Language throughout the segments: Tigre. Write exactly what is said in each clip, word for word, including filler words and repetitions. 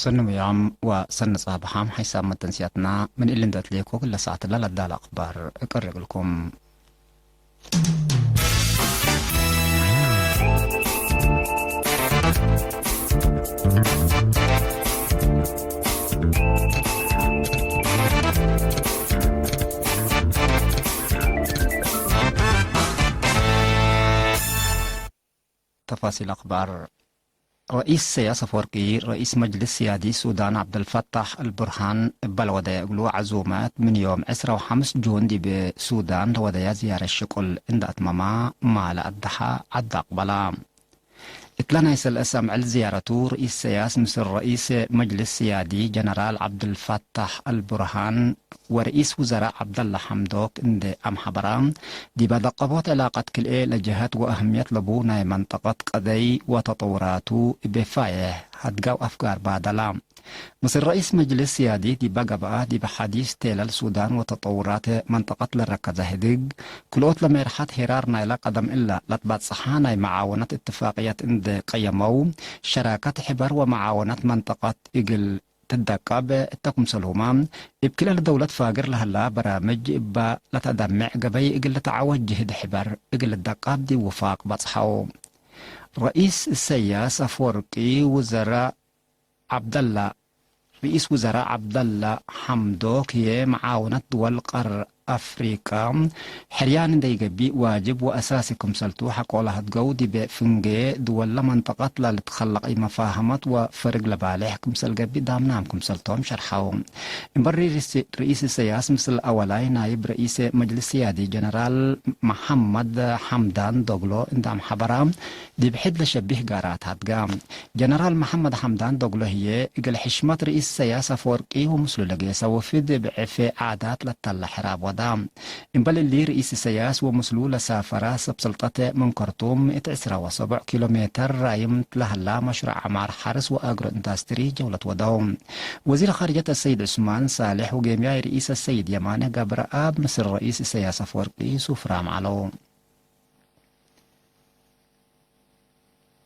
ሰኒ ሙያም ወሰኒ ጻብሓም ሓይሳብ መተንስያትና ምን እሊ እንዴ አትሌኮ ክለ ሳዕትለ ለዳለ አክባር እቀርብ እግልኩም። ተፋሲል አክባር። ረኢስ ኢሰያስ አፈወርቂ፣ ረኢስ መጅልስ ስያዲ ሱዳን ዐብደልፈታሕ አልቡርሃን፣ እበ ለወደየ እግሉ ዐዙመት፣ ምን ዮም ዕስራ ወሐምስ ጁን ዲብ ሱዳን ለወደየ ዝያረት ሽቁል እንዴ አትመማ፣ ማለ አደሐ ዐድ አቅበላ። እትለ ናይ ሰለስ አምዕል ዝያረቱ፣ ረኢስ ኢሰያስ ምስል ረኢስ መጅልስ ስያዲ ጀነራል ዐብደልፈታሕ አልቡርሃን፣ ወረኢስ ውዘራእ ዐብደላ ሐምዶክ እንዴ አምሐበራ፣ ዲበ ደቀቦት ዕላቀት ክልኤ ለጀሀት ወአህምየት ለቡ ናይ መንጠቀት ቀደይ ወተጠውራቱ እብ ፋዬሕ ሀድጋው አፍጋር ባደላ። ምስል ረኢስ መጅልስ ስያዲ ዲበ ገብአ፣ ዲበ ሐዲስ ቴለል ሱዳን ወተጠውራት መንጠቀት ለረከዘ ህድግ፣ ክልኦት ለሜርሐት ሄራር ናይለ ቀደም እለ ለትባጽሐ ናይ መዓወነት እትፋቅየት እንዴ ቀየመው፣ ሸራከት ሕበር ወመዓወነት መንጠቀት እግል ትደቀብ እተ ክምሰልሁመ፣ እብ ክልኤ ለደውለት ፋግር ለህላ በራምጅ እበ ለተአደምዕ ገበይ እግል ልትዓወት ጅህድ ሕበር እግል ልደቀብ ዲብ ውፋቅ በጽሐው። ረኢስ እሰያስ አፈወርቂ ውዘራእ ዐብደላ፣ ርኢስ ውዘራእ ዐብደላ ሐምዶክ ህዬ፣ መዓውነት ድወል ቀር አፍሪቀ ሕርያን እንዴ ኢገብእ ዋጅብ ወአሳሲ ክምሰልቱ ሐቆለ ሀድገው፣ ዲብ ፍንጌ ድወል ለመንጠቀት ለልትከለቅ ኢመፋሀመት ወፈርግ ለባሌሕ ክምሰል ገብእ ዳምናም ክምሰልቶም ሸርሐው። እምበል ርኢስ፣ ርኢስ እሰያስ ምስል አወላይ ናይብ ረኢስ መጅልስ ስያዲ ጀነራል መሐመድ ሐምዳን ዶግሎ እንዴ አምሐበራ፣ ዲብ ሕድ ለሸቢህ ጋራት ሀድጋ። ጀነራል መሐመድ ሐምዳን ዶግሎ ህዬ፣ እግል ሕሽመት ርኢስ ኢሰያስ አፈወርቂ ወምስሉ ለጌሰ ወፍድ እብ ዕፌ ዓዳት ለተለ ሕራብ ወዳ። እምበል እሊ፣ ርኢስ ኢሰያስ ወምስሉ ለሳፈራ ሰብ ስልጠት ምን ከርቱም እት ዕስራ ወሰቡዕ ኪሎ ሜተር ራይም ለህላ መሽሩዕ ዐማር ሐርስ ወአግሮ ኢንዳስትሪ ጀውለት ወደው። ወዚር ኻርጀት አሰይድ ዑስማን ሳልሕ ወጌምያይ ርኢስ አሰይድ የማነ ገብረአብ ምስል ርኢስ ኢሰያስ አፈወርቂ ሱፍራም ዐለው።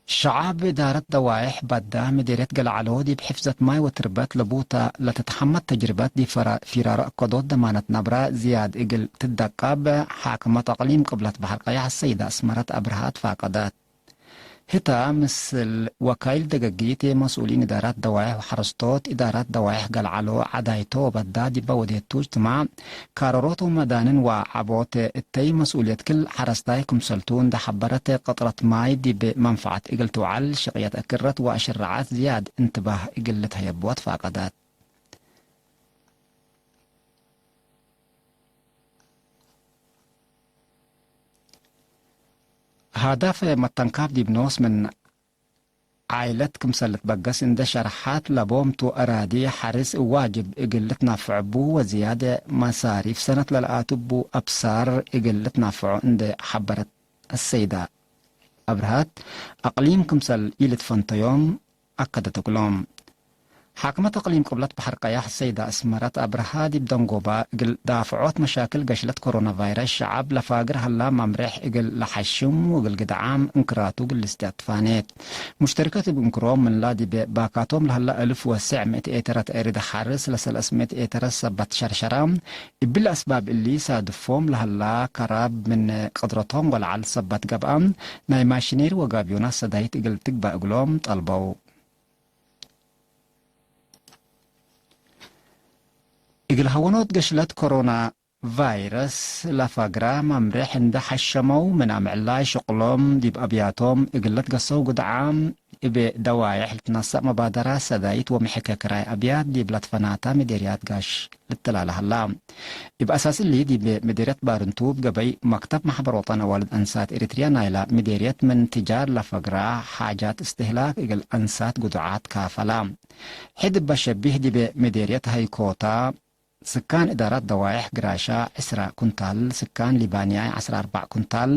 ሸዓብ እዳረት ደዋይሕ ባዳ ምዴርየት ገልዐሎ ዲብ ሕፍዘት ማይ ወትርበት ለቡተ ለትትሐመድ ተጅርበት ዲብ ፈራ-፣ ፊራሮ አከዶት ደማነት ነብረ ዝያድ እግል ትደቀብ፣ ሓክመት አቅሊም ቅብለት በሐር ቀያሕ ሰይዳ አስመረት አብርሃ ትፋቀደት። ህታ ምስል ወካይል ደገጊት መስኡሊን እዳራት ደዋይሕ ወሐረስቶት እዳራት ደዋይሕ ገልዐሎ ዐዳይቶ ወበዳ ዲበ ወዴቱ እጅትማዕ ካረሮት ወመዳንን ወዐቦት እተይ መስኡልየት ክል ሐረስታይ ክምሰልቱ እንዴ ሐበረት፣ ቅጥረት ማይ ዲብ መንፈዐት እግል ትውዐል፣ ሽቅየት አክረት ወአሽረዓት ዝያድ እንትባህ እግል ልትሀየቦ ትፋቀደት። ሀዳፍ መተንካፍ ዲብ ኖስ ምን ዓይለት ክምሰል ልትበገስ እንዴ ሸርሐት፣ ለቦምቱ አራዲ ሐርስ ዋጅብ እግል ልትናፈዕ እቡ ወዝያድ መሳሪፍ ሰነት ለለአቱ እቡ አብሳር እግል ልትናፈዖ እንዴ ሐበረት አሰይዳ አብርሃት፣ አቅሊም ክምሰል ኢልትፈንተዮም አከደት እግሎም። ሓክመት አቅሊም ቅብለት በሐር ቀያሕ ሰይዳ አስመረት አብርሃ ዲብ ደንጎባ እግል ዳፍዖት መሻክል ገሽለት ኮሮና ቫይረስ ሸዐብ ለፋግር ሀላ መምሬሕ እግል ለሐሽም ወእግል ግድዓም እንክራቱ እግል ልስቴ አትፋኔት። ሙሽተሪከት እብ እንክሮም ምንላ ዲብ ባካቶም ለሀላ እልፍ ወስዕ ምእት ኤተረት ኤርድ ሐርስ ለሰለስ ምእት ኤተረት ሰበት ሸርሸራ። እብሊ አስባብ እሊ ሳድፎም ለሀላ ከራብ ምን ቅድረቶም ወለዐል ሰበት ገብአ፣ ናይ ማሽኔሪ ወጋብዮናት ሰዳይት እግል ትግባእ እግሎም ጠልበው። እግል ሀወኖት ገሽለት ኮሮና ቫይረስ ለፈግረ መምሬሕ እንዴ ሐሸመው፣ ምን አምዕላይ ሽቅሎም ዲብ አብያቶም እግል ልትገሰው ግድዓም፣ እብ ደዋይሕ ልትነሰእ መባደራ ሰዳይት ወምሕከ ክራይ አብያት ዲብ ለትፈናታ ምዴርያት ጋሽ ልትላለ ሀላ። እብ አሳስ እሊ፣ ዲብ ምዴርየት ባርንቱብ ገበይ መክተብ መሕበር ወጠን አዋልድ አንሳት ኤሪትርያ ናይላ ምዴርየት ምን ትጃር ለፈግራ ሓጃት እስትህላክ እግል አንሳት ግዱዓት ካፈላ። ሕድ እበ ሸቢህ ዲብ ምዴርየት ሀይኮታ፣ ስካን እዳራት ደዋይሕ ግራሻ ዕስራ ኩንታል፣ ስካን ሊባንያይ ዐስራ አርባዕ ኩንታል፣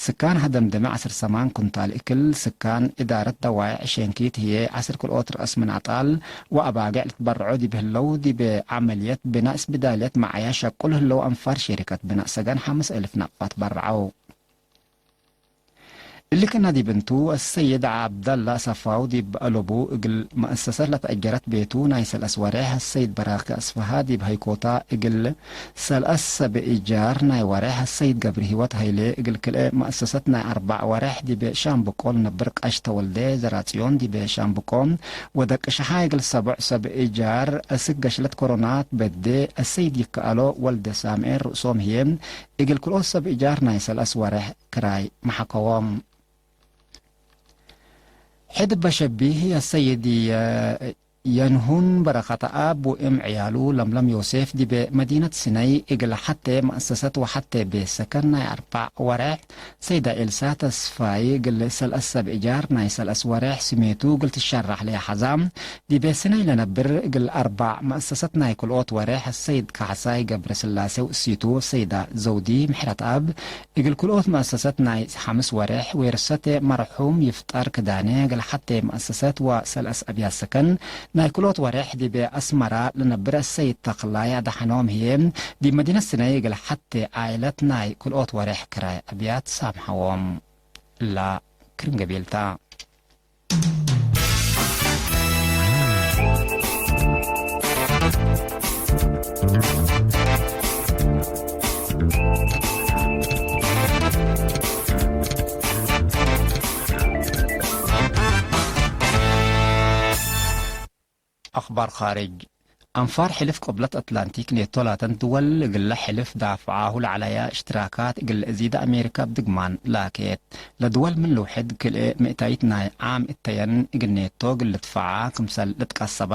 ስካን ሀደምደመ ዐስር ሰማን ኩንታል እክል፣ ስካን እዳረት ደዋይሕ ሸንኪት ህዬ ዐስር ክልኦት ረአስ ምን አጣል ወአባግዕ ልትበረዖ ዲብ ህለው፣ ዲብ ዐመልየት ብናእ እስብዳልየት መዓያ ሸቁል ህለው አንፋር ሸሪከት ብናእ ሰገን ሐምስ እልፍ ናቅፋት በረዐው። እሊ ክእነ ዲብ እንቱ፣ አሰይድ ዐብደላ አሰፋው ዲብ አለቡ እግል መአሰሰት ለተአጀረት ቤቱ ናይ ሰልአስ ወሬሕ፣ አሰይድ በራክ አስፍሃ ዲብ ሀይኮታ እግል ሰልአስ ሰብ እጃር ናይ ወሬሕ፣ አሰይድ ገብረሂወት ሀይሌ እግል ክልኤ መአሰሰት ናይ አርበዕ ወሬሕ፣ ዲብ ሻምብቆ ለነብር ቀሽ ተወልዴ ዘራጽዮን ዲብ ሻምብቆ ወደቅ ሸሓይ እግል ሰቦዕ ሰብ እጃር፣ አስክ ገሽለት ኮሮና ትበዴ አሰይድ ይከአሎ ወልደ ሳምኤል ርእሶም ህዬ፣ እግል ክልኦት ሰብ እጃር ናይ ሰልአስ ወሬሕ ክራይ መሐከዎም። ሕድ በሸቢህ የሰይድ የ-፣ የንሁን በረከተአብ ወእም ዕያሉ ለምለም ዮሴፍ ዲበ መዲነት ሲነይ እግል ሐቴ መአሰሰት ወሐቴ ቤት ሰከን ናይ አርበዕ ወሬሕ ሰይዳ ኤልሳ ተስፋይ እግል ሰልአስ ሰብ እጃር ናይ ሰልአስ ወሬሕ ስሜቱ እግል ትሸራሕ ለያሐዛ ዲቤ ስነይ ለነብር እግል አርባዕ መአሰሰት ናይ ክልኦት ወሬሕ ሰይድ ካሕሳይ ገብረስላሴ ወእሲቱ ሰይዳ ዘውዲ ምሕረትአብ እግል ክልኦት መአሰሰት ናይ ሐምስ ወሬሕ ዌርሰተ መርሑም ይፍጠር ክዳነ እግል ሐቴ መአሰሰት ወሰልአስ አብያት ሰከን ናይ ክልኦት ወሬሕ ዲቤ አስመራ ለነብር ሰይድ ተክላይ አድሐኖም ህዬ ዲብ መዲነት ስነይ እግል ሐቴ ዓይለት ናይ ክልኦት ወሬሕ ክራይ አብያት ሳምሐዎም። እላ ክርን ገቤልታ። አኽባር ኻርጅ። አንፋር ሕልፍ ቅብለት አትላንቲክ ኔቶ ላተን ድወል እግለ ሕልፍ ዳፍዓሁ ለዐለያ እሽትራካት እግል እዚደ አሜሪካ እብ ድግማን ላኬት። ለድወል ምን ልውሕድ ክልኤ ምእታይት ናይ ዓም እተየን እግል ኔቶ እግል ልድፈዓ ክምሰል ልትቀሰባ፣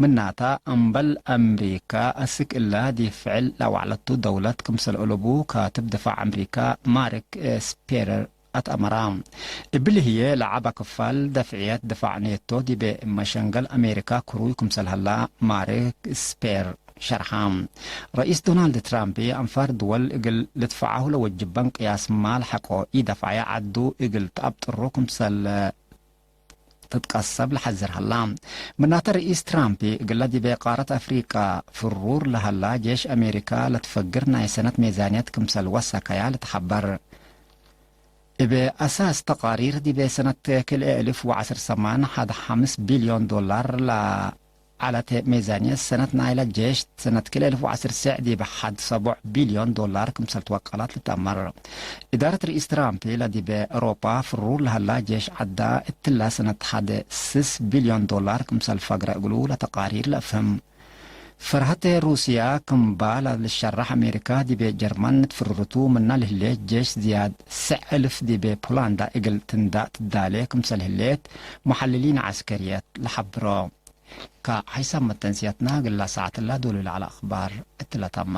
ምናተ፣ እምበል አምሪካ አስክ እላ ዲብ ፍዕል ለአዋዕለቱ ደውለት ክምሰል አለቡ ካትብ ድፋዕ አምሪካ ማርክ ኤስፔር አትአመራ። እብሊ ህዬ ለዐበ ክፋል ደፍዕየት ድፋዕ ኔቶ ዲብ መሸንገል አሜሪካ ክሩይ ክምሰል ሀላ ማርክ ስፔር ሸርሐ። ረኢስ ዶናልድ ትራምፕ አንፋር ድወል እግል ልድፈዓሁ ለወጅበን ቅያስ ማል ሐቆ ኢደፍዐየ ዐዱ እግል ተአብጥሩ ክምሰል ትትቀሰብ ለሐዝር ሀላ። ምናተ ረኢስ ትራምፕ እግለ ዲብ ቃረት አፍሪቃ ፍሩር ለሀላ ጄሽ አሜሪካ ለትፈግር ናይ ሰነት ሜዛንየት ክምሰል ወሰከያ ልትሐበር። እብ አሳስ ተቃሪር ዲብ ሰነት ክልኤ እልፍ ወዐስር ሰማን ሐድ ሐምስ ቢልዮን ዶላር ለዐለት ሜዛንየት ሰነት ናይለ ጄሽ ሰነት ክልኤ እልፍ ወዐስር ሴዕ ዲብ ሐድ ሰቦዕ ቢልዮን ዶላር ክምሰል ትወቀላት ልትአመር። እዳረት ርኢስ ትራምፕ ለዲብ አውሮፓ ፍሩር ለሀላ ጄሽ ዐዳ እትላ ሰነት ሐድ ስስ ቢልዮን ዶላር ክምሰል ፈግረ እግሉ ለተቃሪር ለአፍህም። ፈርሀት ሩስያ ክምባ ለልሸራሕ አሜሪካ ዲብ ጀርመን ትፍርርቱ ምና ለህሌት ጄሽ ዝያድ ስዕ እልፍ ዲብ ፖላንዳ እግል ትንዳእ ትዳሌ ክምሰል ህሌት መሐልሊን ዐስከርየት ለሐብሮ። ከሐይሳም መተንስያትና እግላ ሰዓትላ ዶሉ ለዐለ አኽባር እትለ ተማ።